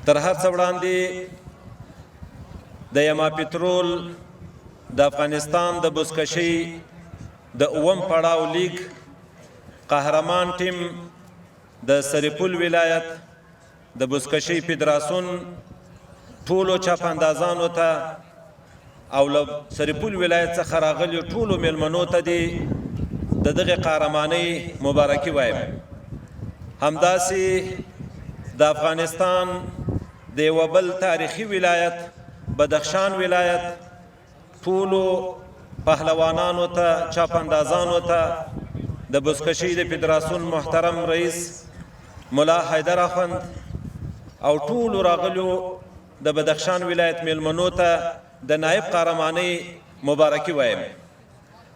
تر هر څه وړاندې د یما پترول د افغانستان د بزکشۍ د اووم پړاو لیګ قهرمان ټیم د سرپل ولایت د بزکشۍ فدراسیون ټولو چاپاندازانو ته او له سرپل ولایت څخه راغلیو ټولو میلمنو ته دې د دغې قهرمانۍ مبارکي وایم. همداسې د افغانستان د یوه بل تاریخي ولایت بدخشان ولایت ټولو پهلوانانو ته، چاپاندازانو ته، د بزکشۍ د فدراسیون محترم رئیس ملا حیدر اخوند او ټولو راغلیو د بدخشان ولایت میلمنو ته د نایب قهرمانۍ مبارکي وایم.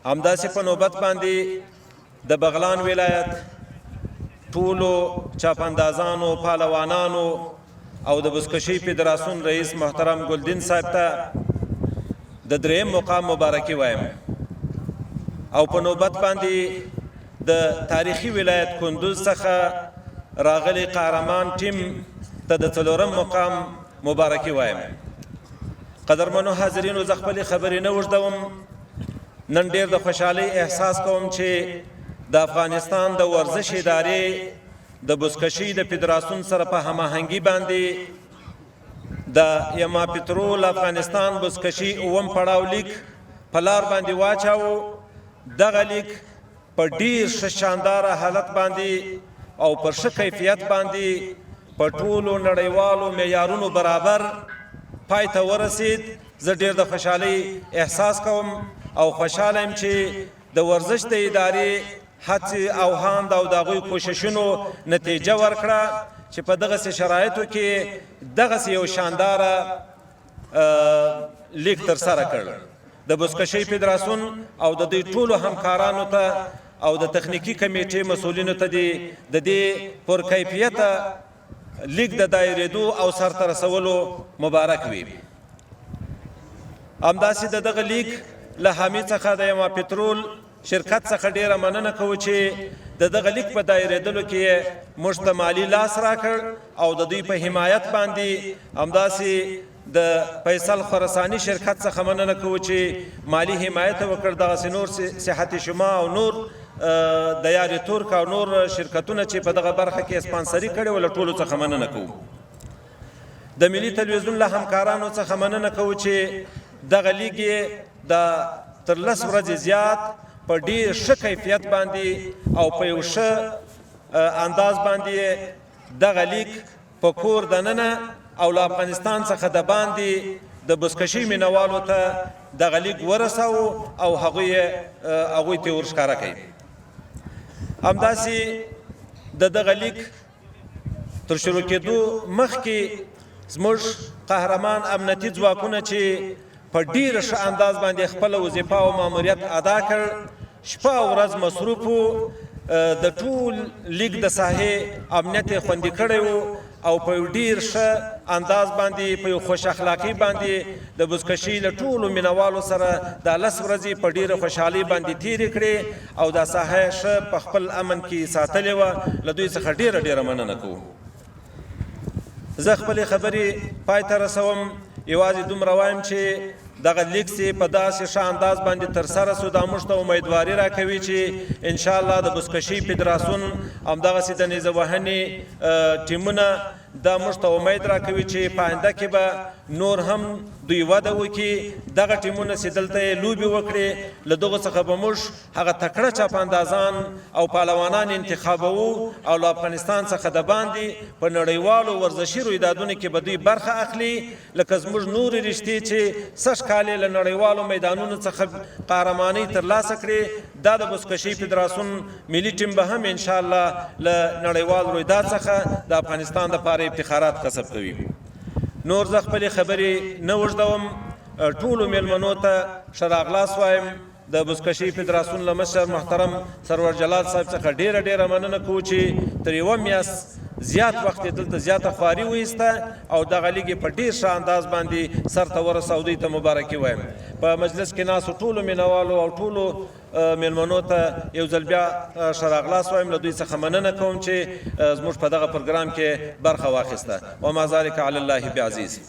همداسې په نوبت باندې د بغلان ولایت ټولو چاپاندازانو، پهلوانانو او د بزکشۍ فدراسیون رئیس محترم ګلدین صاحب ته د دریم مقام مبارکي وایم. او په نوبت باندې د تاریخي ولایت کندوز څخه راغلی قهرمان ټیم ته د څلورم مقام مبارکي وایم. قدرمنو حاضرینو، زه خپلې خبرې نه اوږدوم. نن ډیر د خوشحالۍ احساس کوم چې د افغانستان د ورزش ادارې د بزکشۍ د فدراسیون سره په هماهنګي باندې د یما پترول افغانستان بزکشي اووم پړاو لیګ په لار باندې واچاوه. دغه لیګ په ډیر ښه شانداره حالت باندې او پر ښه کیفیت باندې په ټولو نړیوالو معیارونو برابر پای ته ورسید. زه ډیر د خوشحالۍ احساس کوم او خوشحاله یم چې د ورزش د ادارې هڅې او هاند او د هغوی کوششونو نتیجه ورکړه چې په دغسې شرایطو کې دغسې یو شانداره لیګ ترسره کړ. د بزکشۍ فدراسیون او د دوی ټولو همکارانو ته او د تخنیکي کمیټې مسؤلینو ته دې د دې پر کیفیته لیګ د دایرېدو او سرته رسولو مبارک وي. همداسې د دغه لیګ له حامي څخه د یما پترول شرکت څخه ډیره مننه کوو چې د دغه لیګ په دایرېدلو کې یې موږ ته مالي لاس راکړ او د دوی په حمایت باندې. همداسې د فیصل خراساني شرکت څخه مننه کوو چې مالي حمایت وکړ. دغسې نور صحت شما او نور د یاري ترک او نور شرکتونه چې په دغه برخه کې سپانسري کړې وه، له ټولو څخه مننه کوو. د ملي تلویزیون له همکارانو څخه مننه کوو چې دغه لیګ یې د تر 10 ورځې زیات په ډیر ښه کیفیت باندې او په یو ښه انداز باندې دغه لیګ په کور دننه او له افغانستان څخه د باندې د بزکشۍ مینوالو ته دغه لیګ ورساوه او هغوی ته ورښکاره کوي. همداسې د دغه لیګ تر شروع کېدو مخکې زموږ قهرمان امنیتي ځواکونه چې په ډیر ښه انداز باندې خپله وظیفه او ماموریت ادا کړ، شپه او ورځ مصروف وو، د ټول لیګ د ساحې امنیت یې خوندي کړی وو او په یو ډیر ښه انداز باندې، په یو خوش اخلاقي باندې د بزکشۍ له ټولو مینوالو سره دا 10 ورځې په ډیره خوشحالۍ باندې تیرې کړې او دا ساحه یې ښه په خپل امن کې ساتلې وه. له دوی څخه ډیره ډیره مننه کوو. زه خپلې خبرې پای ته رسوم. یوازې دومره وایم چې دغه لیګ چې په داسې ښه انداز باندې ترسره سو، دا موږ ته امیدواري راکوي چې انشاءالله د بزکشۍ فدراسیون همدغسې د نیزه وهنې ټیمونه دا موږ ته امید راکوي چې په آینده کې به نور هم دوی وده وکړي. دغه ټیمونه چې دلته یې لوبې وکړې، له دغو څخه به موږ هغه تکړه چاپاندازان او پهلوانان انتخابوو او له افغانستان څخه د باندې په نړیوالو ورزشي رویدادونو کې به دوی برخه اخلي، لکه زموږ نورې رشتې چې سږ کال یې له نړیوالو میدانونو څخه قهرمانۍ ترلاسه کړې. دا د بزکشۍ فدراسیون ملي ټیم به هم انشاءالله له نړیوال رویداد څخه د افغانستان لپاره افتخارات کسب کوي. نور زه خپلې خبرې نه اوږدوم. ټولو میلمنو ته ښه راغلاست وایم. د بزکشۍ فدراسیون له مشر محترم سرور جلال صاحب څخه ډیره ډیره مننه کوو چې تر یوه میاشت زیات وخت یې دلته زیاته خواري وایسته او دغه لیګ یې په ډیر ښه انداز باندې سرته ورساوه. دوی ته مبارکي وایم. په مجلس کې ناستو ټولو مینوالو او ټولو میلمنو ته یو ځل بیا ښه راغلاست وایم. له دوی څخه مننه کوم چې زموږ په دغه پروګرام کې برخه واخیسته. وما ذلک علی الله بعزیز.